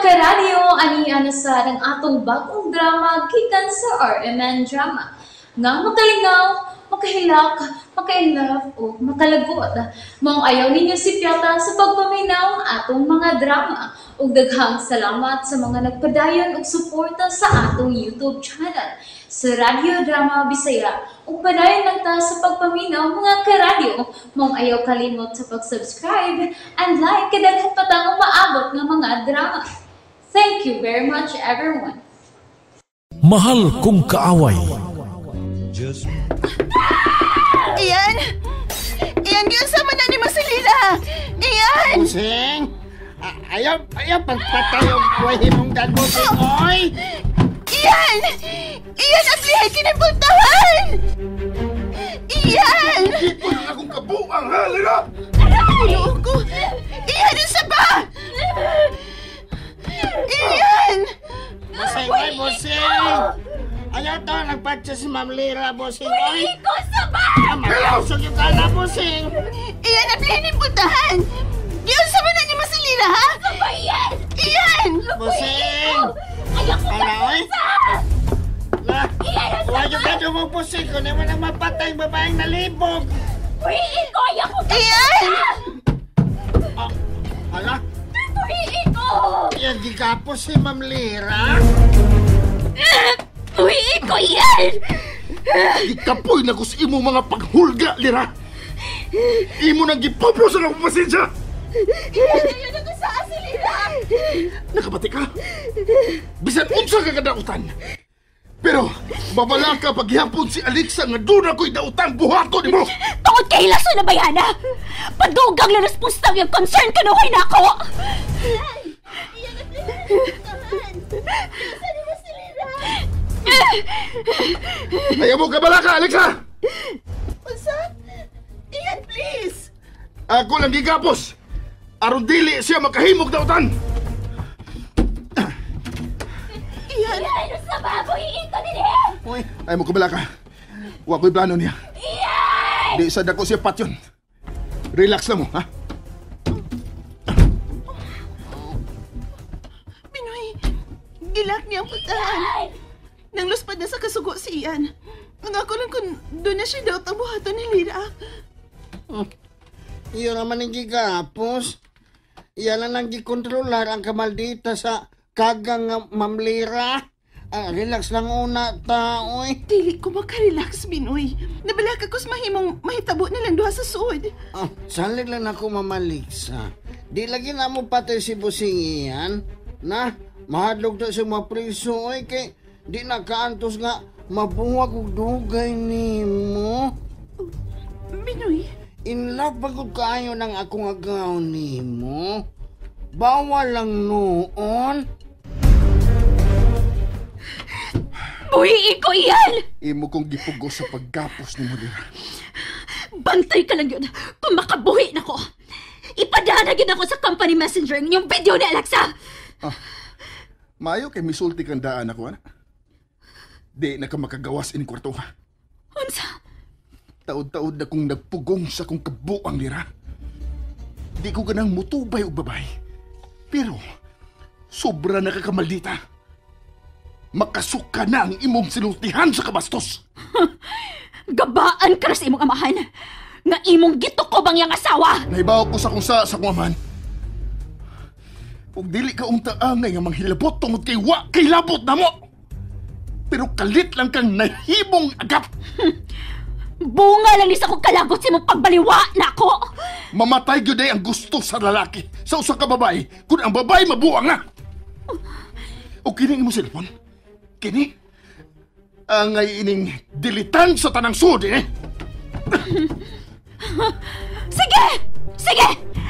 Karadyo, ani na sa ang atong bagong drama gikan sa RMN Drama nga makalingaw, makahilak, maka-inlove o makalagot. Maong ayaw ninyo sipyata sa pagpaminaw ang atong mga drama. Ug daghang salamat sa mga nagpadayon og suporta sa atong YouTube channel sa Radyo Drama Bisaya. Ug padayon lang ta sa pagpaminaw, mga karadyo. Maong ayaw kalimot sa pag-subscribe and like kay daghan pa tang umaabot nga mga drama. Thank you very much, everyone. Mahal kong kaaway. Ian! Ian, giunsa man na nimo si Lira? Ian! Busing! Ayaw, ayaw pagpatay og buhay mong dad, Busing, oy! Ian! Ian, ablihay kinimpultahan! Ian! Ito lang akong kabuang, ha, Lira? Ginoo ko! Ian, unsa ba? Ian! Busing, oy, Busing! Ayaw to, nagpatsa si Ma'am Lira, Busing, oy! Ikaw sa ba? Makusog yung kala, Busing! Ian, ablihay nimpultahan! Giunsa man na nimo si Lira, ha? Ian! Ian! Busing! Ala, oy! La, huwag yung kadyo mo, Busing, kung di mo na mapatay ang babaeng nalibog! Ian! Ah, ala? Yan, gigapos si Ma'am Lira? Buhiin ko, Ian! Gikapoy na ko sa imong mga paghulga, Lira. Imo nang gipupos ang akong pasensya. Ian, ako sa si Lira! Nakabati ka? Bisan unsa ka kadautan. Pero babala ka paghihapon si Alexa nga doon ako'y dautang buhaton nimo. Tungod kay laso na bayana! Padugang na responsa yung concern ka no kay nako! Ayaw mo kabala ka, Alexa! Unsa? Ian, please! Ako lang gigapos. Aron dili siya makahimog dautan. Ian! Ano sa ba? Buhiin ko din! Uy, Ayaw mo kabala ka. Wa ko'y plano niya. Di sa dako siya patyon. Relax lang mo, ha? Binoy, gilak niya ang putahan. Nang luspad na sa kasugo si Ian. Ang ako lang kung doon na siya daw buhaton ni Lira. Iyo naman ang gigapos. Iyan lang ang gikontrolar ang kamaldita sa kagang nga Ma'am Lira. Ah, relax lang una ta, oy. Dili ko makarelax, Binoy. Nabalaka ko sa mahimong mahitabo na lang duha sa suod. Ah, salig lang ako, Mama Lixa. Di lagi na mo patay si Busing iyan. Na, mahadlok ta sa mga priso, oy, kay di na kaantos nga mabuwag og dugay nimo. Binoy, In love ba gud kaayo ng akong agaw nimo? Bawal lang noon. Buhiin ko, Ian! Imo kong gipugos sa paggapos nimo, Lira. Bantay ka lang yun kung makabuhi na ko. Ipadana yun ako sa company messenger yung video ni Alexa! Maayo kay misulti kang daan ako, ana. Di na ka makagawas in kwarto, ha. Unsa? Taod-taod na kong nagpugong sa kong kabuang, Lira. Di ko ganang mutubay og babay. Pero, sobra na ka kamaldita. Makasuka na ang imong sinultihan sa kabastos. Gabaan ka na sa imong amahan! Nga imong gitukob ang iyang asawa! Nahibaw ko sa kung sa kong amahan. Ug dili ka unta angay nga manghilabot tungod kay wa kay labot na mo. Pero kalit lang kang nahimong agap. Bunga lang ni sa kong kalagot sa imong pagbaliwa na ako! Mamatay gyud ay ang gusto sa lalaki sa usa ka babae kung ang babae mabuang na. O kini imong cellphone? Kini? Angay ining dilitan sa tanang sud eh. Sige! Sige!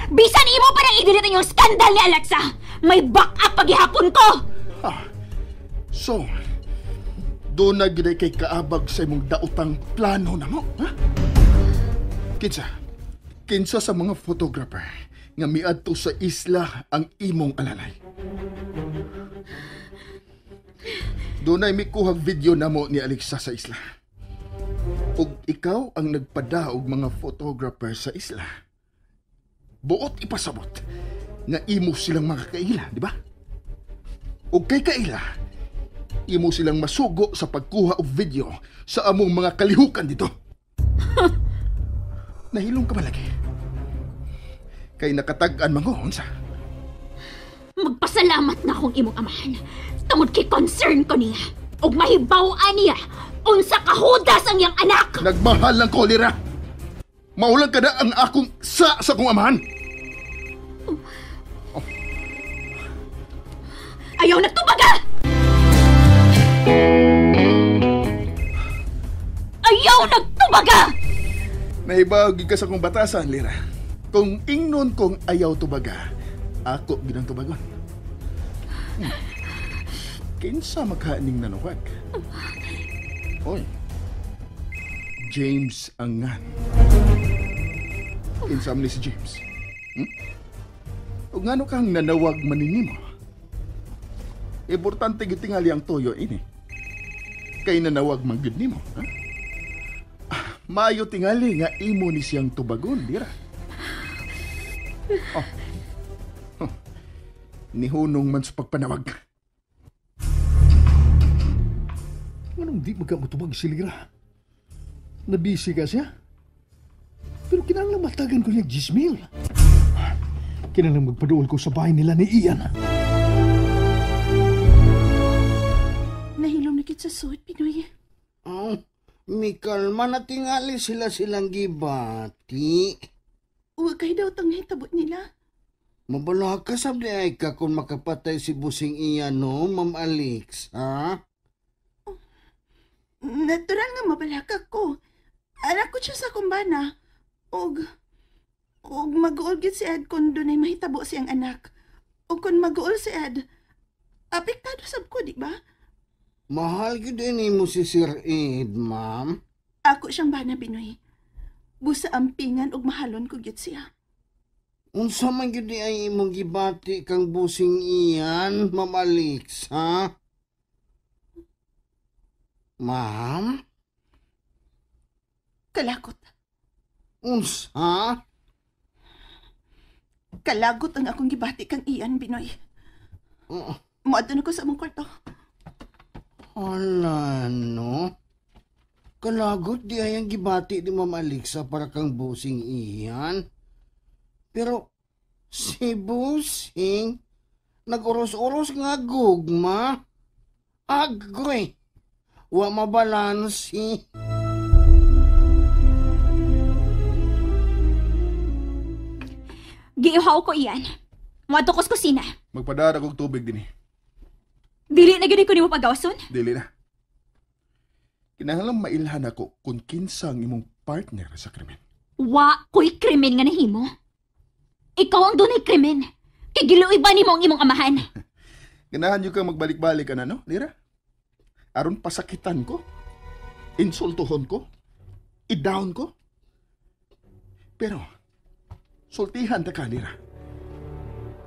Bisan imo pa nang i-delete ang iyong skandal ni Alexa! May backup paghihapon ko! Ah, so, doon na gyud ay kay kaabag sa imong daotang plano na mo, ha? Kinsa? Kinsa sa mga photographer nga miadto sa isla ang imong alalay? Doon ay mikuhag video namo ni Alexa sa isla. Ug ikaw ang nagpadaog mga photographer sa isla. Buot ipasabot nga imo silang mga kaila, di ba? O kay kaila, imo silang masugo sa pagkuha og video sa among mga kalihukan dito. Nahilong ka ba lagi? Kay nakatag-an man ko, unsa? Magpasalamat na akong imong amahan. Tungod kay concern ko niya. Og mahibaw-an niya unsa kahudas ang iyang anak. Nagmahal lang ko, Lira. Maulang ka na ang akong sa akong amahan. Oh. Ayaw na tubaga! Ayaw nagtubaga! Nahibawag ka sa akong batasan, Lira. Kung ingnon kong ayaw tubaga, ako ginang tubagon. Kinsa makaaning nanuwag? Oy, James Angan. Kinsa man ni si James? O ngano kang nanawag maninimo? Importante gyud tingali ang toyo ini. Kay nanawag man gyud nimo, ha? Maayo tingali nga imo ni siyang tubagon, dira. Oh. Oh. Nihunong man sa pagpanawag. Anong di magkamutubag si Lira? Nabisi ka siya? Pero kinahanglan matagan ko niya 10,000. Kinahanglan magpaduol ko sa bahay nila ni Ian. Nahilom na kit sa suot, Pinoy. Oh, mikalma na tingali sila silang gibati. Huwag kayo daw tang hitabot nila. Mabalaka sab di ay ka kung makapatay si Busing Ian, no, Ma'am Alex, ha? Oh, natural nga mabalaka ko. Anak ko siya sa kumbana. Og mag-uol gid si Ed kung dunay mahitabo siyang anak. O kung mag-uol si Ed, apektado sab ko, di ba? Mahal gyud ini mo si Sir Ed, ma'am. Ako siyang bana, Binoy. Busa ampingan og mahalon ko gyud siya. Unsa man gyud ay imong gibati kang Busing Ian, Ma'am Alex, ha? Ma'am? Kalakot. Unsa? Kalagot ang akong gibati kang Ian, Binoy. Muadto na ko sa among kwarto. Hala, no? Kalagot di ay ang gibati ni Ma'am Alexa para kang Busing Ian. Pero si Busing, nag-uros-uros nga gugma. Agoy, wa mabalansi. Giihaw ko iyan. Muadto ko sa kusina. Magpadara kog tubig dinhi. Dili na gid ko nimo pagawason? Dili na. Kinahanglan mailhan ako kung kinsa ang imong partner sa krimen. Wa ko'y krimen nga nahimo. Ikaw ang dunay krimen. Kay giluoy ba nimo ang imong amahan? Ganahan jud kang magbalik-balik ana, no, Lira? Aron pasakitan ko, insultuhon ko, i-down ko. Pero sultihan ta ka, Lira.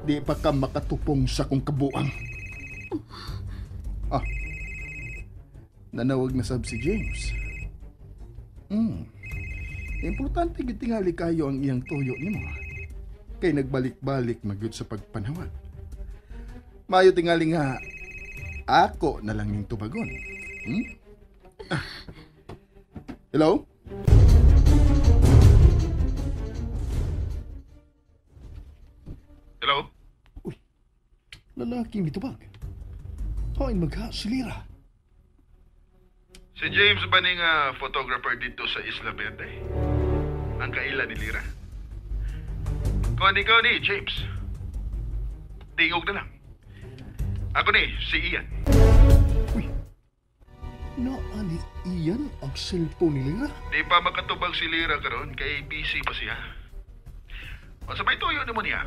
Di pa ka makatupong sa kong kabuang. Ah, nanawag na sab si James. Importante gid tingali kayo ang iyang tuyo nimo. Kay nagbalik-balik magyud sa pagpanawag. Maayo tingali nga ako na lang yung tubagon. Ah. Hello? Hello? Uy, lalaking mitubag. Hain magha si Lira. Si James ba ning photographer dito sa Isla Verde? Ang kaila ni Lira. Kung ikaw ni James, tingog na lang. Ako ni, si Ian. Uy, naa ni Ian ang cellphone ni Lira? Di pa makatubag si Lira karon kay busy pa siya. O sabay tuyo nimo niya,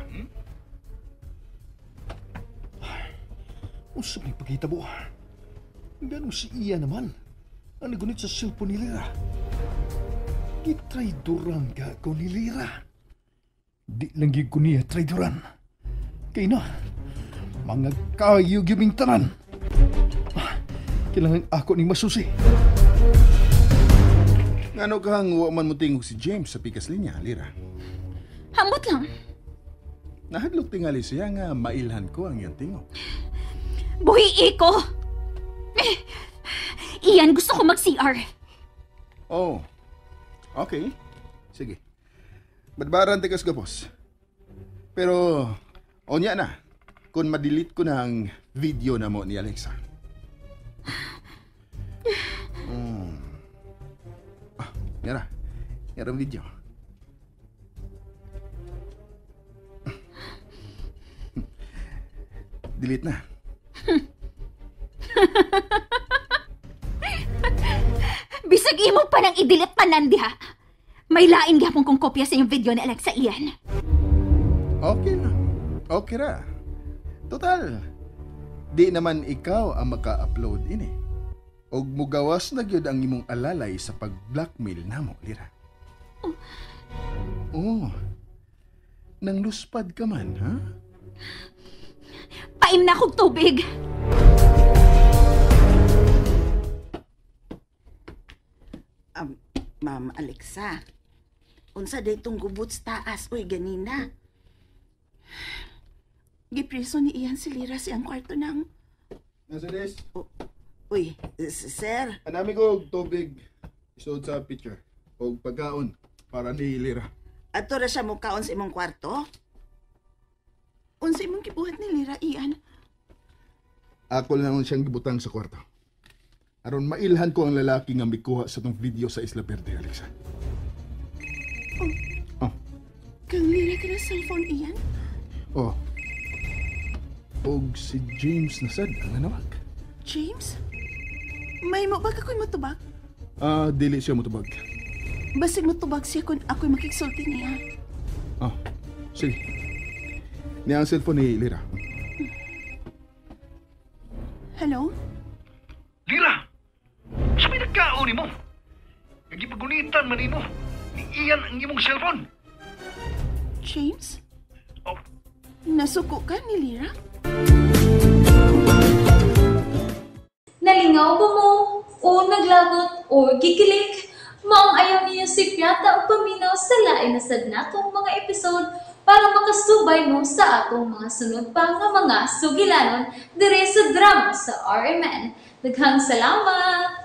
Unsa may pagkitabo? Ganong si Ian naman ang nagunit sa cellphone ni Lira. Gitrayduran ka ko ni Lira. Di lang gyud ko niya trayduran. Kay na, mga kayo gyud tanan. Kailangan ako ning masusi. Ngano kang wa man mo tingog si James sa pikas linya, Lira? Hambot lang. Nahadlok tingali siya nga mailhan ko ang iyang tingog. Buhi ko. Ian, gusto ko mag-CR. Oh. Okay. Sige. Badbaran tikas gapos. Pero, onya na. Kung ma-delete ko na ang video na mo ni Alexa. Ah, yara. Yara ang video. Delete na. Bisag imo pa nang i-delete tanan diha. May lain gyapon kong kopya sa inyong video ni Alexa, Ian. Okay lang. Okay ra. Total, di naman ikaw ang maka-upload ini. Og mugawas na gyud ang imong alalay sa pag-blackmail namo, Lira. Oh. Nang luspad ka man, ha? Paim na akong tubig. Ma'am Alexa, unsa day tong gubot sa taas, uy, ganina. Gipriso ni Ian si Lira siyang kwarto ng... Mercedes? Oh, uy, sir. Anami ko og tubig isuod sa pitcher og pagkaon para ni Lira. Ato ra siya mukaon sa imong kwarto? Unsa imong gibuhat ni Lira, Ian? Ako lang siyang gibutang sa kwarto. Aron mailhan ko ang lalaki nga mikuha sa tong video sa Isla Verde, Alexa. Oh. Oh. Kang Lira ka na cellphone, Ian? Oh. Og si James na sad ang nanawag. James? May mo ba kakoy motubag? Dili siya motubag. Basig motubag siya kung ako'y makigsulti niya. Oh, sige. Niya ang cellphone ni Lira. Hello? Lira! Sa may nagkaon ni mo? Nagipagunitan man nimo. Ni Ian ang imong cellphone. James? Oh. Nasuko ka ni Lira? Nalingaw ba mo? O naglagot? O gikilig? Maong ayaw niyo si Piata o paminaw sa lain na sad natong mga episode para makasubay mo sa atong mga sunod pa nga mga sugilanon dire sa drama sa RMN. Daghang salamat!